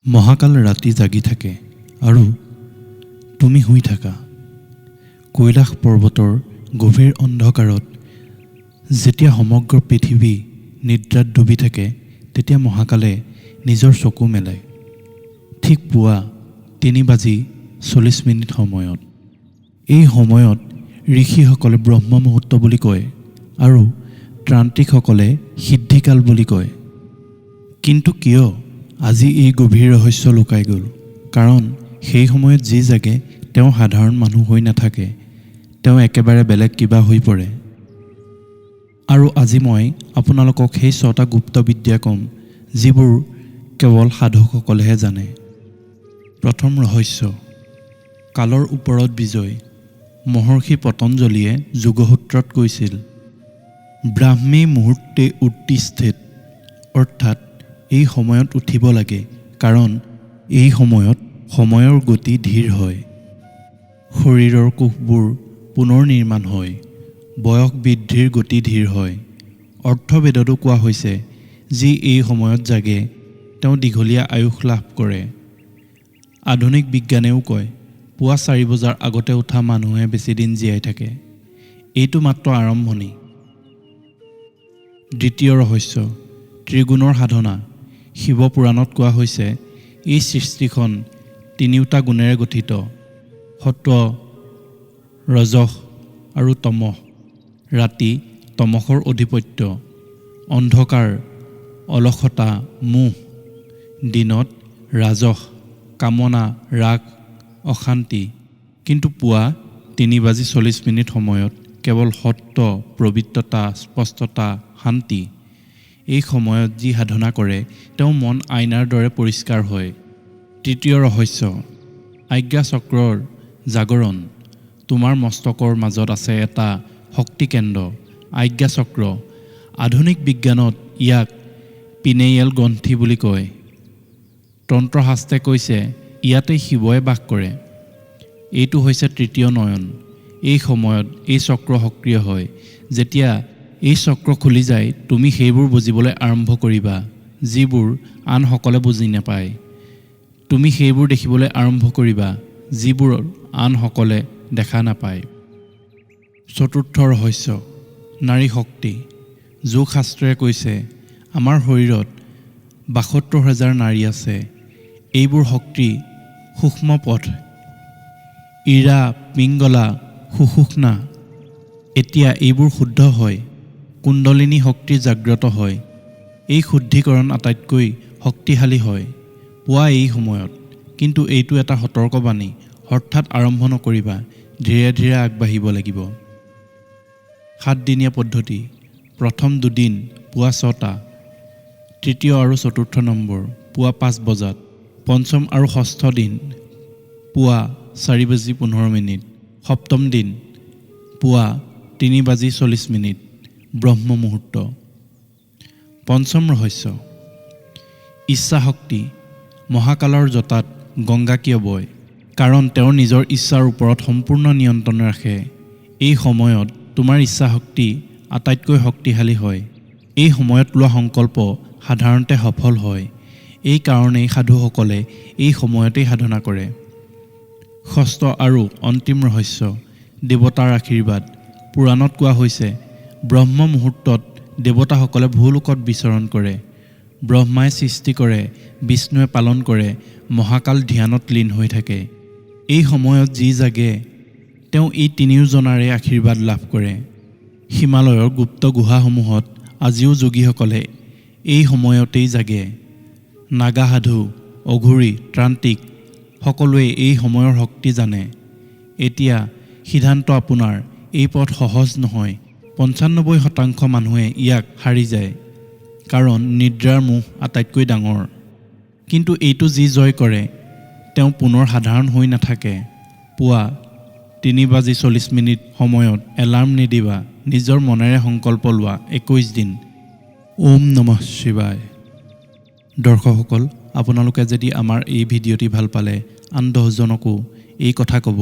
মহাকাল ৰাতি জাগি থাকে আৰু তুমি শুই থাকা। কৈলাশ পৰ্বতৰ গভীৰ অন্ধকাৰত যেতিয়া সমগ্ৰ পৃথিৱী নিদ্ৰাত ডুবি থাকে, তেতিয়া মহাকালে নিজৰ চকু মেলে, ঠিক পুৱা 3 বাজি 40 মিনিট সময়ত। এই সময়ত ঋষিসকলে ব্ৰহ্ম মুহূৰ্ত বুলি কয় আৰু তান্ত্ৰিকসকলে সিদ্ধিকাল বুলি কয়। কিন্তু কিয় আজি এই গভীৰ ৰহস্য লুকাই গ'ল? কাৰণ সেই সময়ত যি জাগে, তেওঁ সাধাৰণ মানুহ হৈ নাথাকে। তেওঁ একেবাৰে বেলেগ কিবা হৈ পৰে। আৰু আজি মই আপোনালোকক সেই ছটা গুপ্ত বিদ্যা ক'ম, যিবোৰ কেৱল সাধকসকলেহে জানে। প্ৰথম ৰহস্য, কালৰ ওপৰত বিজয়। মহৰ্ষি পতঞ্জলিয়ে যোগসূত্ৰত কৈছিল, "ব্ৰাহ্মী মুহূৰ্তে উত্তিষ্ঠেত"। অৰ্থাৎ এই সময়ত উঠিব লাগে, কাৰণ এই সময়ত সময়ৰ গতি ধীৰ হয়, শৰীৰৰ কোষবোৰ পুনৰ নিৰ্মাণ হয়, বয়স বৃদ্ধিৰ গতি ধীৰ হয়। অথৰ্ববেদতো কোৱা হৈছে, যি এই সময়ত জাগে, তেওঁ দীঘলীয়া আয়ুস লাভ কৰে। আধুনিক বিজ্ঞানেও কয়, পুৱা 4 বজাৰ আগতে উঠা মানুহে বেছিদিন জীয়াই থাকে। এইটো মাত্ৰ আৰম্ভণি। দ্বিতীয় ৰহস্য, ত্ৰিগুণৰ সাধনা। শিৱপুৰাণত কোৱা হৈছে, এই সৃষ্টিখন তিনিওটা গুণেৰে গঠিত, সত্ব, ৰজস আৰু তমস। ৰাতি তমসৰ আধিপত্য, অন্ধকাৰ, অলসতা, মোহ। দিনত ৰাজস, কামনা, ৰাগ, অশান্তি। কিন্তু পুৱা 3 বাজি 40 মিনিট সময়ত কেৱল সত্ব, পবিত্ৰতা, স্পষ্টতা, শান্তি। এই সময়ত যি সাধনা কৰে, তেওঁৰ মন আইনাৰ দৰে পৰিষ্কাৰ হয়। তৃতীয় ৰহস্য, আজ্ঞা চক্ৰৰ জাগৰণ। তোমাৰ মস্তকৰ মাজত আছে এটা শক্তিকেন্দ্ৰ, আজ্ঞা চক্ৰ। আধুনিক বিজ্ঞানত ইয়াক পিনেইয়েল গ্ৰন্থি বুলি কয়। তন্ত্ৰশাস্ত্ৰে কৈছে, ইয়াতে শিৱই বাস কৰে। এইটো হৈছে তৃতীয় নয়ন। এই সময়ত এই চক্ৰ সক্ৰিয় হয়। যেতিয়া এই চক্ৰ খুলি যায়, তুমি সেইবোৰ বুজিবলৈ আৰম্ভ কৰিবা, যিবোৰ আনসকলে বুজি নাপায়। তুমি সেইবোৰ দেখিবলৈ আৰম্ভ কৰিবা, যিবোৰ আনসকলে দেখা নাপায়। চতুৰ্থ ৰহস্য, নাৰী শক্তি। যোগশাস্ত্ৰই কৈছে, আমাৰ শৰীৰত 72,000 নাড়ী আছে। এইবোৰ শক্তি সূক্ষ্ম পথ, ইৰা, পিংগলা, সুষুম্না। এতিয়া এইবোৰ শুদ্ধ হয়, কুণ্ডলিনী শক্তি জাগ্ৰত হয়। এই শুদ্ধিকৰণ আটাইতকৈ শক্তিশালী হয় পুৱা এই সময়ত। কিন্তু এইটো এটা সতৰ্কবাণী, হঠাৎ আৰম্ভ নকৰিবা, ধীৰে ধীৰে আগবাঢ়িব লাগিব। 7 দিনীয়া পদ্ধতি। প্ৰথম দুদিন পুৱা 6টা, তৃতীয় আৰু চতুৰ্থ নম্বৰ পুৱা 5 বজাত, পঞ্চম আৰু ষষ্ঠ দিন পুৱা 4 বাজি 15 মিনিট, সপ্তম দিন পুৱা 3 বাজি 40 মিনিট, ব্ৰহ্ম মুহূৰ্ত। পঞ্চম ৰহস্য, ইচ্ছাশক্তি। মহাকালৰ জটাত গংগা কিয় বয়? কাৰণ তেওঁ নিজৰ ইচ্ছাৰ ওপৰত সম্পূৰ্ণ নিয়ন্ত্ৰণ ৰাখে। এই সময়ত তোমাৰ ইচ্ছাশক্তি আটাইতকৈ শক্তিশালী হয়। এই সময়ত লোৱা সংকল্প সাধাৰণতে সফল হয়। এই কাৰণেই সাধুসকলে এই সময়তেই সাধনা কৰে। ষষ্ঠ আৰু অন্তিম ৰহস্য, দেৱতাৰ আশীৰ্বাদ। পুৰাণত কোৱা হৈছে, ব্ৰহ্ম মুহূৰ্তত দেৱতাসকলে ভূলোকত বিচৰণ কৰে। ব্ৰহ্মাই সৃষ্টি কৰে, বিষ্ণুৱে পালন কৰে, মহাকাল ধ্যানত লীন হৈ থাকে। এই সময়ত যি জাগে, তেওঁ এই তিনিওজনাৰে আশীৰ্বাদ লাভ কৰে। হিমালয়ৰ গুপ্ত গুহাসমূহত আজিও যোগীসকলে এই সময়তেই জাগে। নাগা সাধু, অঘোৰী, তান্ত্ৰিক সকলোৱে এই সময়ৰ শক্তি জানে। এতিয়া সিদ্ধান্ত আপোনাৰ। এই পথ সহজ নহয়। 95% মানুহে ইয়াক হাৰি যায়, কাৰণ নিদ্ৰাৰ মোহ আটাইতকৈ ডাঙৰ। কিন্তু এইটো যি জয় কৰে, তেওঁ পুনৰ সাধাৰণ হৈ নাথাকে। পুৱা 3 বাজি 40 মিনিট সময়ত এলাৰ্ম নিদিবা। নিজৰ মনেৰে সংকল্প লোৱা, 21 দিন। ওম নমঃ শিৱায়। দৰ্শকসকল, আপোনালোকে যদি আমাৰ এই ভিডিঅ'টি ভাল পালে, আন 10জনকো এই কথা ক'ব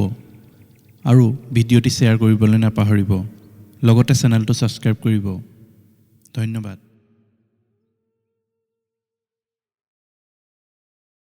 আৰু ভিডিঅ'টি শ্বেয়াৰ কৰিবলৈ নাপাহৰিব। লগতে চেনেলটো ছাবস্ক্ৰাইব কৰিব। ধন্যবাদ।